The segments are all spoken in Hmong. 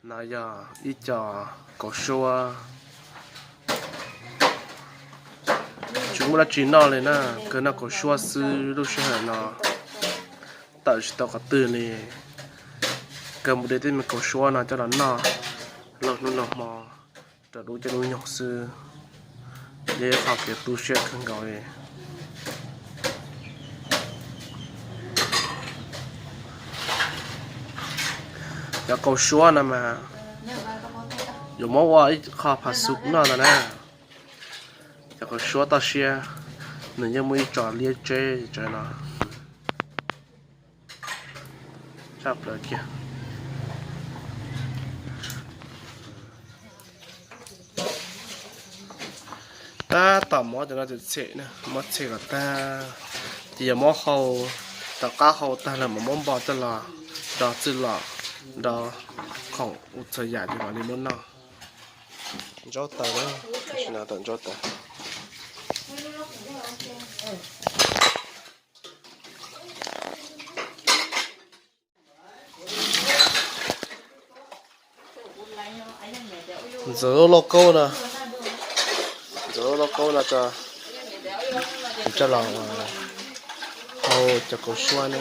No yog ib co kaus suab, tsis muaj dab tsi noj li na, kawg noj kaus suab xwb lub sij hawm no. Tawm tsis tau qhov twg li, kawg mus de tej me kaus suab no coj los noj laug hnub laug hmo rau dub coj dub nyoog xwb. Yog ib qho kev tu siab kawg nkaus li. Cov kaus suab no mas yuav muab ua ib qho phav xub noj ntag na. Cov kaus suab toj siab, nws yeej muaj ib tso liab tseb tsawv no. Tshaj plaws kiag. Tab tom muab cov no txhem txhem na, muab txhem kom tag, ces yog muab hau, tom qab hau tag lawm mas muab npo coj los do txwj lom, do khoom ua txhua yam ces mam li muab noj. Ntsaub taws na, tam sim no tawm ntsaub taws. Ntxuav lub lauj kaub no, ntxuav lub lauj kaub no tso, coj los hau cov kaus suab na.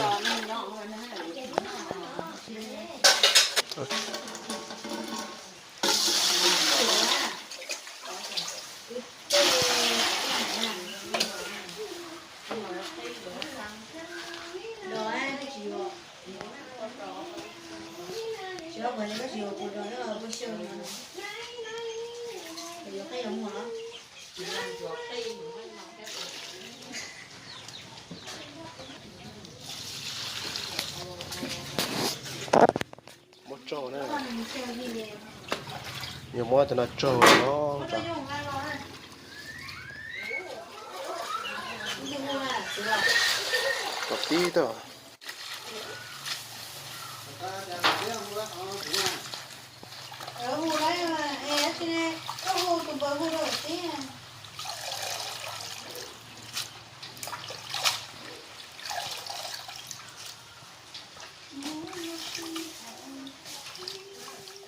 Muab tsaug na, yuav muab cov no tsaug no. Kom tib tag.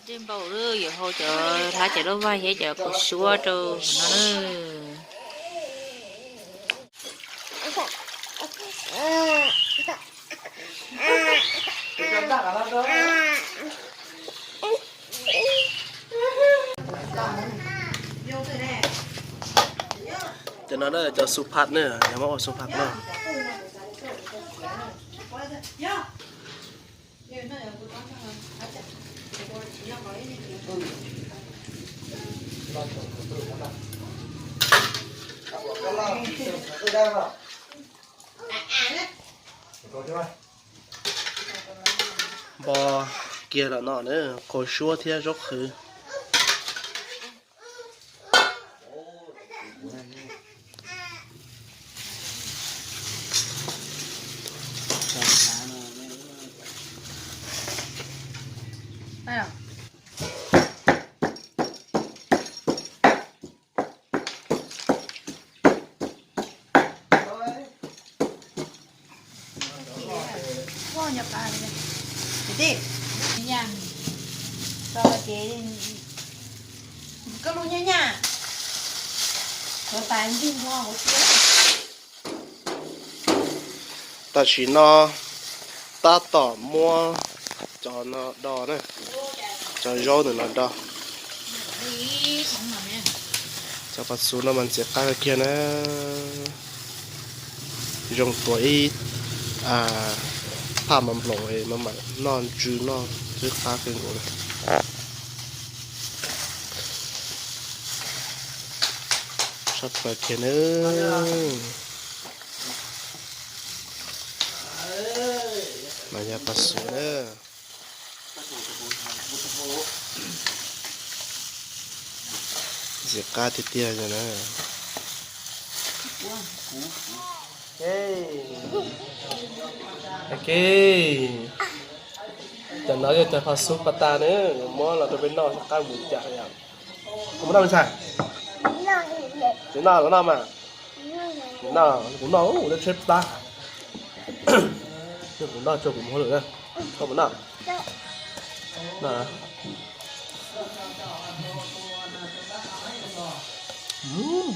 Dej npau lawm, yuav hau cov hlab cov lub vaj thiab cov kaus suab rau hauv no na. Cov no na cov su phat na, yog muab ua su phat na. Npo kiag los no na, kaus suab thiab zaub qhwv. Koj lub nyaj nyaj, kov tas ntswg npo hauv siab. Tam sim no tab tom muab cov no do na, cov zaub ntawm no do. Cov pas xus no mas ntxim qab kawg kiag na. Zoo tuav ib phaj mas nploos mas mam noj ntsw noj twb qab kawg nkaus li. Tshaj plaws kiag na. Mas yog pas xus na. Ntxim qab tiag tiag na. Cov no yog cov pas xus pas tas na, muab los rau peb noj seb qab mus cas yom. Koj mus noj me ntxhais? Tsis noj los noj mas. Tsis noj, kuv noj, kuv noj tsheb plab. Kuv noj tso kuv mus hauj lwm na. Koj mus noj. Noj. Mm.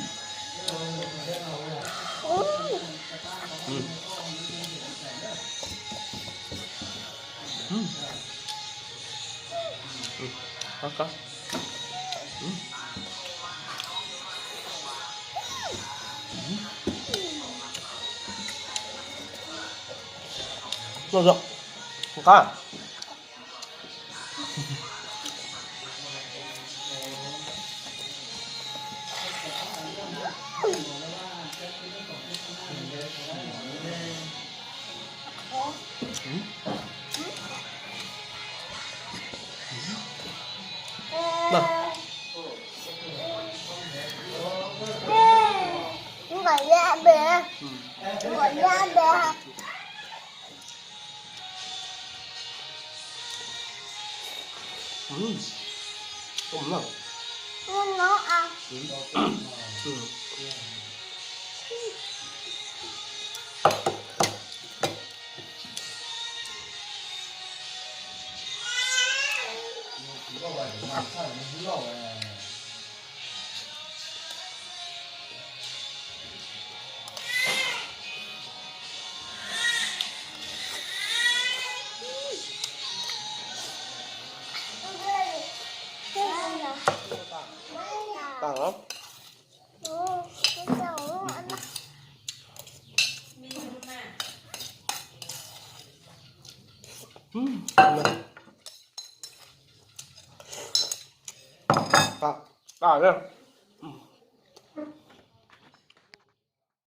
Mm. Mm. Mm. Qab qab. Mm. Mm. Noj zoo. Qab. Tag os. Tag, tag.